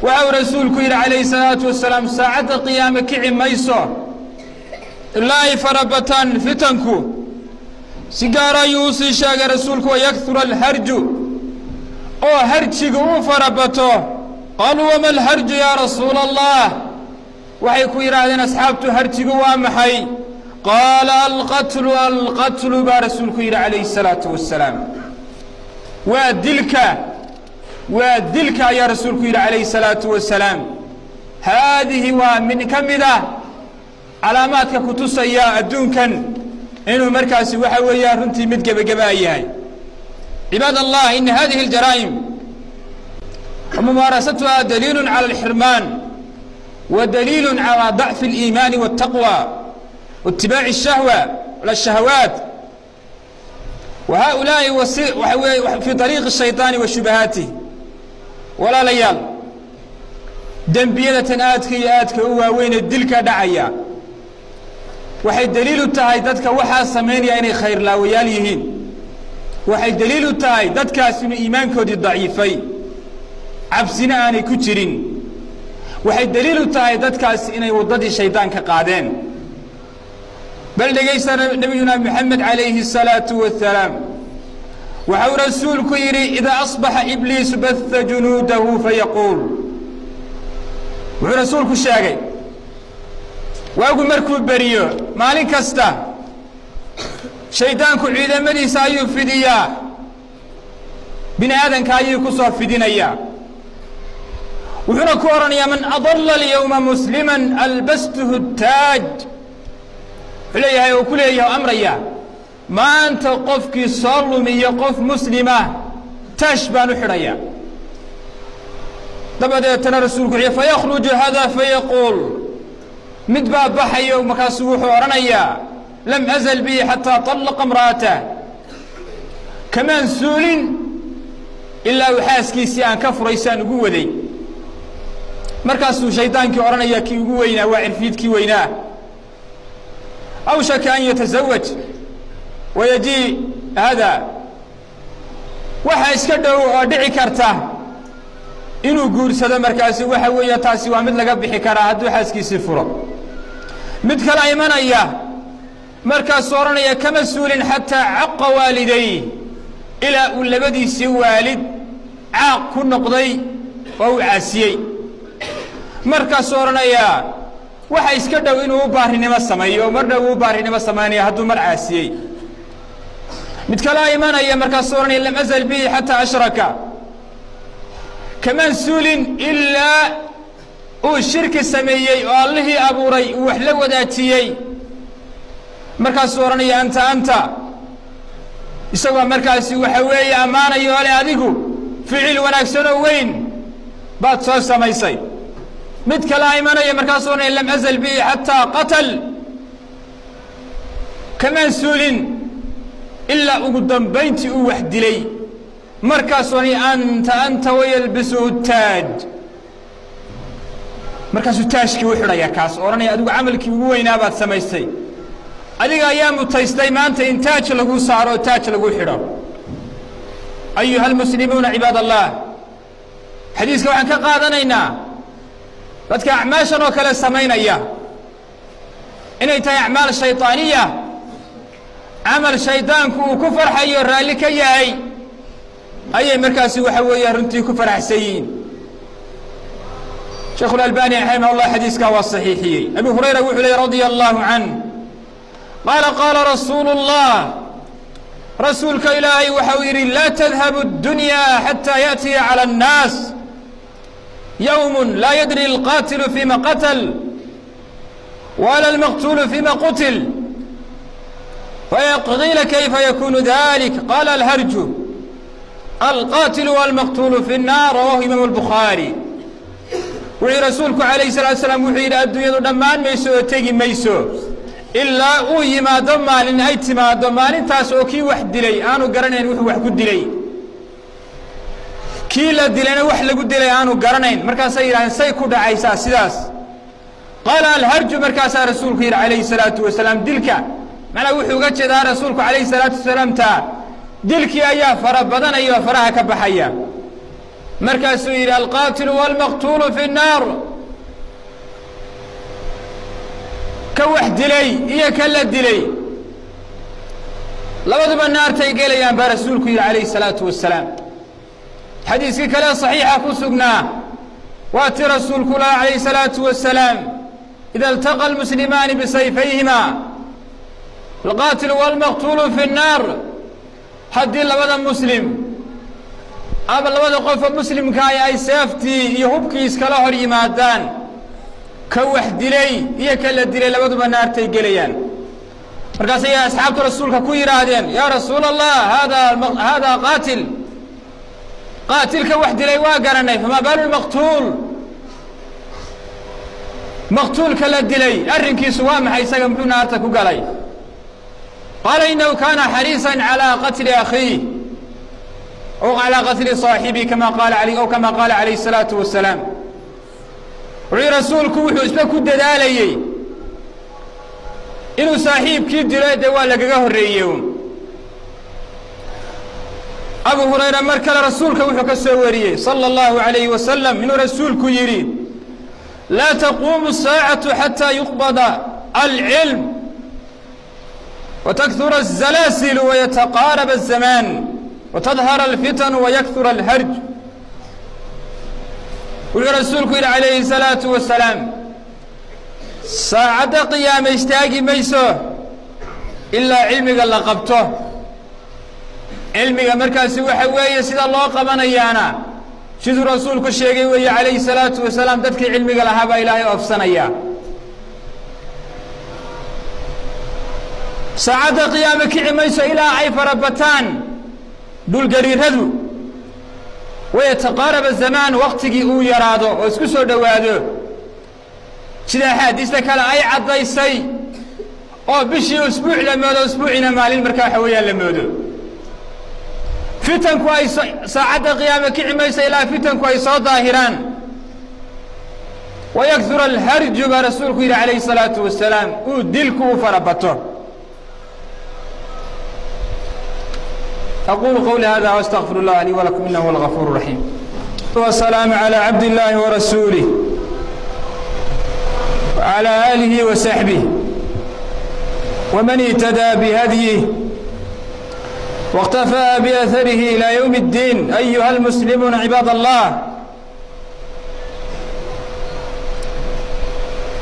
Waxa uu Rasuulku yidhi calayhi salaatu wasalaam, saacadda qiyaame kici mayso ilaa ay farabataan fitanku. Si gaara ayuu usii sheegay Rasuulku, ويكثر الهرج, oo harjiga uu farabato. قالوا وما الهرج يا رسول الله? Waxay ku yidhaahdeen asxaabtu, harjigu waa maxay? قال القتل القتل, baa Rasuulku yidhi calayhi الsalaatu wasalaam. Waa dilka, waa dilka, ayaa Rasuulku yidhi calayhi الsalaatu wasalaam. Haadihi waa min ka mid ah calaamaadka kutusaya adduunkan inuu markaasi waxa weeyaan runtii mid gebagabaa yahay. Cibaad Allah, ina hadihi اljaraa'im وممارستها دليل على الحرمان ودليل على ضعف الإيمان والتقوى واتباع الشهوة ولا الشهوات، وهؤلاء في طريق الشيطان وشبهاته. Walaalayaal, dembiyadatan aadka iyo aadka u waaweyne dilka dhacaya waxay daliil u tahay dadka waxaa samaynaya inay khayrlaawayaal yihiin. Waxay daliil u tahay dadkaas inuu iimaankoodii daciifay, cabsina aanay ku jirin. Waxay daliil u tahay dadkaas inay waddadii shaydaanka qaadeen. Bal dhegaysta, Nabiyuna Moxamed calayhi الsalaatu wasalaam waxau Rasuulku yidhi, إذا أصبح إبليس بث جنوده فيقول. Wuxuu Rasuulku sheegay, waagu markuu beriyo maalin kasta shaydaanku ciidamadiisa ayuu fidiyaa, bini aadanka ayuu ku soo fidinayaa. Wuxuuna ku odhanayaa, من أضل اليوم مسلما ألبسته التاج. Wuxuu leeyahay oo ku leeyahay o amraya, maanta qofkii soo lumiyo qof muslima taash baan u xidhayaa. Dabadeetana Rasuulku wuxuu, فيخرج هذا فيقول, mid baa baxayo, markaasuu wuxuu odhanayaa, لم أزل به حتى طلق امرأته, kamaan suulin ilaa uu xaaskiisii aan ka furay saan ugu waday. Markaasuu shaydaankii odhanaya, kii ugu weynaa, waa cirfiidkii weynaa, أوشك أن يتزوج ويجيء هذا, waxa iska dhow oo dhici karta inuu guursado. Markaasi waxa weeye taasi waa mid laga bixi karaa hadduu xaaskiisii furo. Mid kala imanaya, markaasuu odhanaya, kama suulin حتى عق والديه, ilaa uu labadiisii waalid caaq ku noqday oo uu caasiyey. Markaasuu odhanayaa, waxa iska dhow inuu u baarinimo sameeyo, oo mar dhow uu baarinimo samaynaya hadduu mar caasiyey. Mid kalaa imanaya, markaasuu odhanaya, لم أزل به حتى أشرك, kamaan suulin ilaa uu shirki sameeyey oo Allihii abuuray uu wax la wadaajiyey. Markaasuu odhanaya, أنت أنت, isagoo markaasi waxa weeye ammaanayo ole, adigu ficil wanaagsan oo weyn baad soo samaysay. Mid kalaa imanaya, markaasuu odhanaya, لم أزل به حتى قتل, kamaan suulin ilaa ugu dambayntii uu wax dilay. Markaasuu odhanaya, أنت أنت, ويلبسه التاج. Markaasuu taashkii u xidhaya kaas, odhanaya, adigu camalkii ugu weynaa baad samaystay, adiga ayaa mutaystay maanta in taaj lagu saaro oo taaj lagu xidho. أيها المسلمون, cibaad Allah, xadiiska waxaan ka qaadanaynaa dadka acmaashan oo kale samaynaya inay tahay acmaal shayطaaniya, camal shaydaanku uu ku farxayo, raalli ka yahay ayay markaasi waxa weeyaan runtii ku faraxsan yihiin. Sheekh اlalbani raximah اllah xadiiskaa waa saxiixiyey. Abi Hurayra wuxuu leey, رضي الله عنه قال قال رسول الله, Rasuulka Ilaahay waxa uu yidhi, لا تذهب الدنيا حتى يأتي على الناس يوم لا يدري القاتل فيما قتل ولا المقتول فيما قتل. فقيل كيف يكون ذلك؟ قال الهرج، القاتل والمقتول في النار. رواه إمام البخاري. Wuxuu Rasuulku calayhi salaatu salaam wuxuu yidhi, adduunyadu dhammaan mayso oo tegi mayso ilaa uu yimaado maalin, ay timaado maalintaas oo kii wax dilay aanu garanayn wuxuu wax ku dilay, kii la dilayna wax lagu dilay aanu garanayn. Markaasay yidhahdeen, say ku dhacaysaa sidaas? قال الهرج. Markaasaa Rasuulku yidhi calayhi salaatu wasalaam, dilka. Macnaa wuxuu uga jeedaa Rasuulku calayhi salaatu wasalaam taa dilkii ayaa fara badanaya oo faraha ka baxaya. Markaasuu yidhi alqaatilu wاlmaqtuulu fi الnaar, ka wax dilay iyo ka la dilay labaduba naartay gelayaan baa rasuulku yidhi calayhi الsalaatu wasalaam. Xadiiskii kale صaxiixa ku sugnaa waa ti rasuulku laha calayhi الsalaatu wasalaam: ida اltaqa almuslimaani bisayfayhima alqaatilu wاlmaqtuulu fi الnaar. Haddii labada muslim ama labada qofa muslimkaahi ay seeftii iyo hubkii iskala hor yimaadaan, ka wax dilay iyo ka la dilay labaduba naartay gelayaan. Markaas ayay asxaabtu rasuulka ku yidhaahdeen: yaa rasuula allah, haadaa qaatil, qaatilka wax dilay waa garanay, famaa baalu lmaqtuul? Maqtuulka la dilay arrinkiisu waa maxay? Isaga muxuu naarta ku galay? Qaala inahu kaana xariisan calىa qatli akhiih aw calىa qatli saaxibihi, kama qaala aw kama qaala calayhi الsalaatu wasalaam. Wuxuu yihi rasuulku wuxuu isba ku dadaalayey inuu saaxiibkii dilo, dee waa lagaga horreeyey un. Abu Hurayra mar kale rasuulka wuxuu ka soo wariyey salى اllahu عalayhi wasalam inuu rasuulku yidhi: laa taquumu الsaacatu xatىa yuqbada alcilm وتkثر الزلازل ويتقارب الزمان وتظهر الفتن ويكثر الهرج. Wuxuu rasuulku yidhi calayhi الsalaaةu wasalaam: saacadda qiyaame istaagi mayso ilaa cilmiga la qabto. Cilmiga markaasi waxa weeye sida loo qabanayaana siduu rasuulku sheegay weeye calayhi الsalaatu wasalaam, dadkii cilmiga lahaa baa Ilaahay oofsanaya. Saacadda qiyaame kici mayso ilaa ay farabataan dhulgariiradu, wayataqaaraba zamaan, waktigii uu yaraado oo isku soo dhowaado, sida axaadiista kale ay caddaysay, oo bishii usbuuc la moodo, usbuuciina maalin markaa waxa weeyaan la moodo. Fitanku ay saacadda qiyaame kici mayso ilaa fitanku ay soo daahiraan. Wayakura alharju baa rasuulku yidhi calayhi الsalaatu wasalaam, uu dilku u farabato. أقول قولي هذا وأستغفر الله لي ولكم إنه هو الغفور الرحيم. والسلام على عبد الله ورسوله وعلى آله وصحبه ومن اهتدى بهديه واقتفى بأثره إلى يوم الدين. أيها المسلمون عباد الله،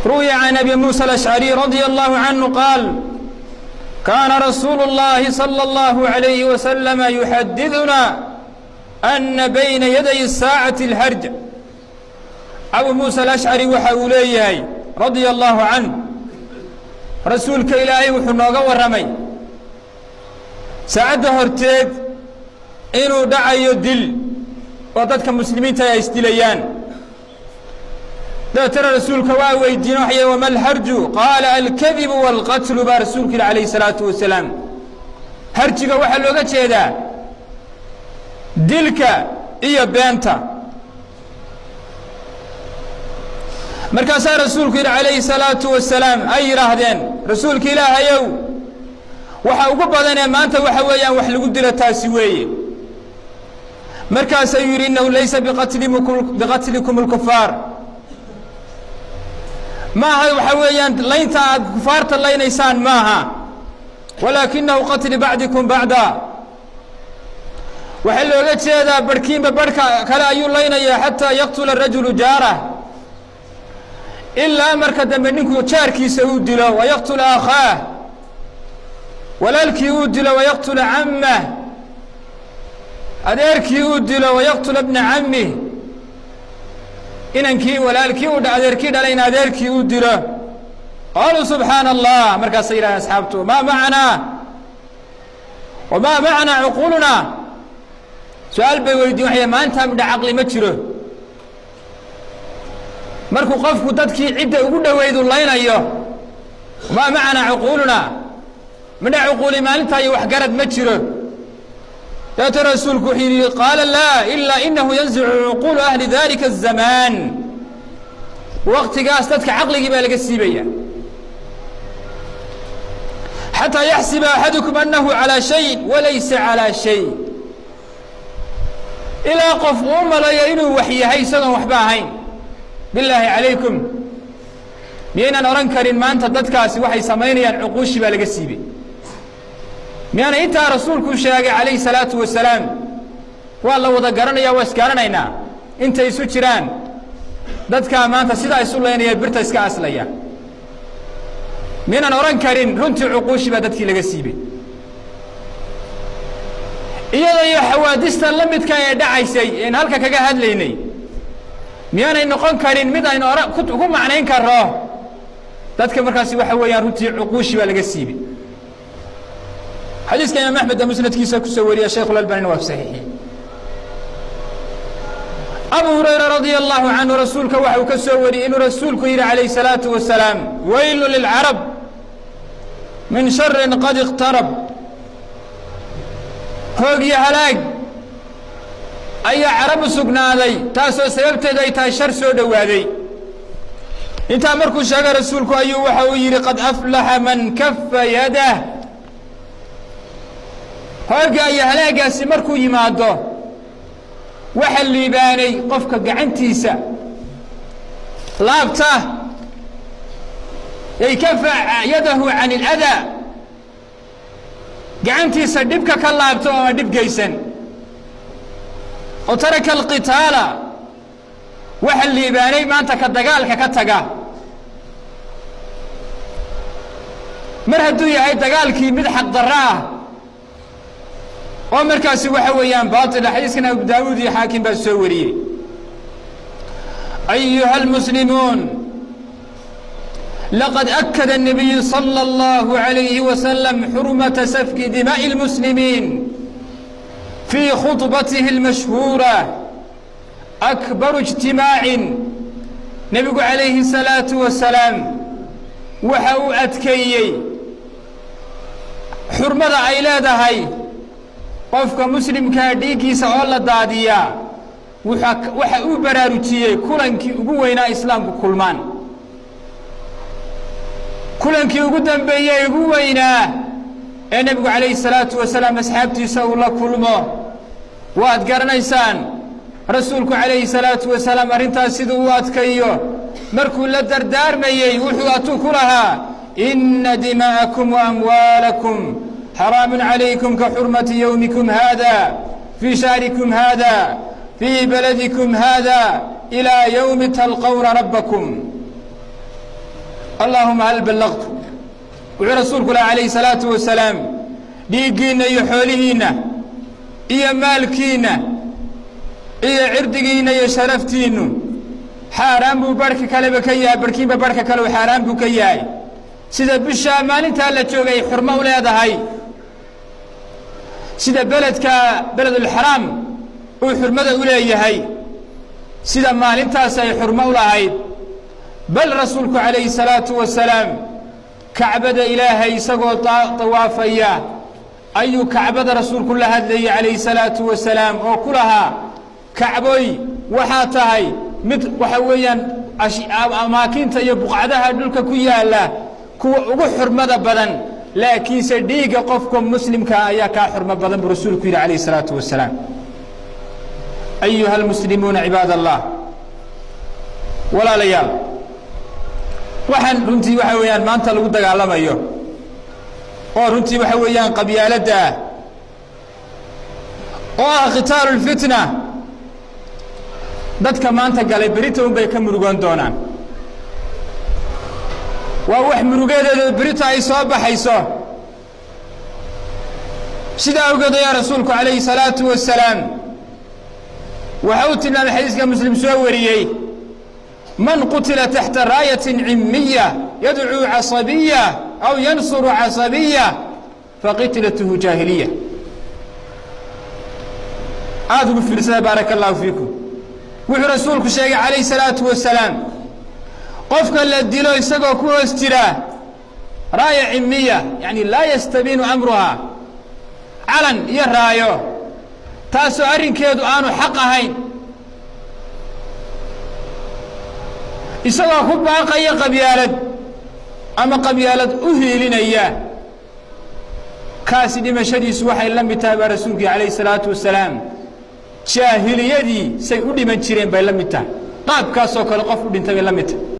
روي عن أبي موسى الأشعري رضي الله عنه قال: كان رسول الله صلى الله عليه وسلم يحدثنا أن بين يدي الساعة الهرج. Abu Muuسى الأشcري waxa uu leeyahay raضي الله عanه: rasuulka Ilaahay wuxuu nooga warramay saacadda horteed inuu dhacayo dil oo dadka muslimiinta ay isdilayaan. Dabeetana rasuulka waa weydiin waxay: wama alharju? Qaala: alkadibu wاlqatlu, baa rasuulku yihi calayhi الsalaatu wasalaam. Harjiga waxaa looga jeedaa dilka iyo beenta. Markaasaa rasuulku yidhi calayhi الsalaatu wasalaam, ay yidhaahdeen: rasuulka Ilaahayow, waxa ugu badanee maanta waxa weeyaan wax lagu dilo taasi weeye. Markaasayuu yidhi: innahu laysa biqatlikum اlkufaar, maaha waxa weeyaan laynta aad kufaarta laynaysaan maaha, walaakinahu qatli bacdikum bacda. Waxaa looga jeedaa barhkiinba barhka kale ayuu laynayaa, xataa yaqtula rajulu jaarah, ilaa marka dambe ninku jaarkiisa uu dilo, wayaqtula akhaah, walaalkii uu dilo, wayaqtula cammah, adeerkii uu dilo, wayaqtula bna cammih, inankii walaalkii u adeerkii dhalayna adeerkii uu dilo. Qaaluu: subxaana allah. Markaasay yidhahdeen asxaabtu: maa macanaa wamaa macanaa cuquulunaa? Su-aal bay weydiin, waxay maanta midha caqli ma jiro markuu qofku dadkii cidda ugu dhowaydu laynayo. Wamaa macanaa cuquulunaa? Midha cuquuli maalintaa iyo waxgarad ma jiro. Dabeeta rasuulku wuxuu yidhi: qaala laa, ilaa inahu yanzicu cuquulu ahli dalika الzamaan. Waktigaas dadka caqligii baa laga siibaya, xataa yaxsiba axadukum anahu calىa shay walaysa calىa shay, Ilaa qof uu malayo inuu wax yahay isagoon waxba ahayn. Bilaahi calaykum, miyaynaan odhan karin maanta dadkaasi waxay samaynayaan cuquushi baa laga siibey? Miyaana intaa rasuulku sheegay calayhi salaatu wasalaam? Waa la wada garanaya, waa isgaranaynaa intay isu jiraan dadkaa maanta sidaa isu laynaya, birta iska aslaya. Miyaynaan odhan karin runtii cuquushi baa dadkii laga siibey? Iyada iyo xawaadista la midka ee dhacaysay een halka kaga hadlaynay, miyaanay noqon karin mid aynu ohan ku macnayn karo dadka markaasi waxa weeyaan runtii cuquushi baa laga siibey? Xadiiska imaam Axmed ee musnadkiisa kusoo wariya, Shaykhulalbanina waa saxiixiyey. Abu Hurayra radia allahu canhu rasuulka waxa uu ka soo wariyey inuu rasuulku yidhi calayh الsalaatu wasalaam: "Waylu lilcarab min sharin qad iqtarab." Hoog iyo halaag ayaa carab u sugnaaday, taasoo sababteedu ay tahay shar soo dhowaaday. Intaa markuu sheegay rasuulku ayuu waxa uu yidhi: "Qad aflaxa man kafa yadah." Hoogga iyo halaagaasi markuu yimaado, waxa liibaanay qofka gacantiisa laabta, ay kafa yadahu can اladaa, gacantiisa dhibka ka laabta oo aan dhib geysan, oo taraka alqitaala. Waxa liibaanay maanta ka dagaalka ka taga. Mar hadduu yahay dagaalkii mid xaqdarro ah oo markaasi waxa weeyaan baatila. Xadiiskan Abu Daawuud iyo Xaakim baa soo wariyey. Ayuha almuslimuun, laqad akada الnabiyu salى اllahu عalayhi wasalam xurmata safki dimaaءi اlmuslimiin fii khudbatihi اlmashhuura, akbaru ijtimaacin. Nebigu calayhi الsalaatu wasalaam waxa uu adkeeyey xurmada ay leedahay qofka muslimkaa dhiiggiisa oo la daadiyaa. Waxa uu baraarujiyey kulankii ugu weynaa islaamku kulmaan, kulankii ugu dambeeyey ugu weynaa ee nebigu calayhi salaatu wasalaam asxaabtiisa uu la kulmo. Waad garanaysaan rasuulku calayhi salaatu wasalaam arrintaas siduu u adkayo. Markuu la dardaarmayey wuxuu atuu ku lahaa: "Ina dimaa'akum wa amwaalakum xaraamun calaykum ka xurmati yowmikum haada, fii shahrikum haada, fii baladikum haada, ilaa yowmi talqawna rabbakum. Allaahuma hal ballaqtu?" Wuxuu rasuulku laha calayhi salaatu wasalaam: dhiiggiinna iyo xoolihiinna iyo maalkiinna iyo cirdigiinna iyo sharaftiinnu xaaraan buu barhka kaleba ka yahay, barhkiinba barhka kale xaaraan buu ka yahay, sida bishaa maalintaa la joogay xurmo u leedahay, sida beledka beledulxaraam uu xurmada u leeyahay, sida maalintaas ay xurmo u lahayd. Bal rasuulku calayhi salaatu wasalaam kacbada Ilaahay isagoo tawaafaya ayuu kacbada rasuulku la hadlayay calayhi salaatu wasalaam oo ku lahaa: "Kacboy, waxaa tahay mid waxa weeyaan amaakinta iyo buqcadaha dhulka ku yaalla kuwa ugu xurmada badan, laakiinse dhiigga qofka muslimkaa ayaa kaa xurmo badan," buu rasuulku yidhi calayhi salaatu wasalaam. Ayuha almuslimuuna, cibaad Allah, walaalayaal, waxaan runtii waxa weeyaan maanta lagu dagaalamayo oo runtii waxa weeyaan qabyaaladda ah oo ah khitaalu lfitna, dadka maanta galay berita un bay ka murugoon doonaan. Waa wax murugadeeda berita ay soo baxayso. Sidaa awgeed ayaa rasuulku calayhi salaatu wasalaam waxa uu tilmaamay xadiiska Muslim soo wariyey: "Man qutila taxta raayatin cimiya yadcuu casabiya aw yansuru casabiya faqitlatuhu jaahiliya." Aada ugu fiirsada, baaraka allahu fiikum. Wuxuu rasuulku sheegay calayhi salaatu wasalaam qofka la dilo isagoo ku hoos jira raaya cimiya, yani laa yastabiinu amruhaa, calan iyo raayo taasoo arrinkeedu aanu xaq ahayn, isagoo ku baaqaya qabyaalad ama qabyaalad u hiilinaya, kaasi dhimashadiisu waxay la mid tahay baa rasuulkii calayhi salaatu wasalaam Jaahiliyadii say u dhiman jireen bay la mid tahay. Qaabkaasoo kale qof u dhintay bay la mid tahay.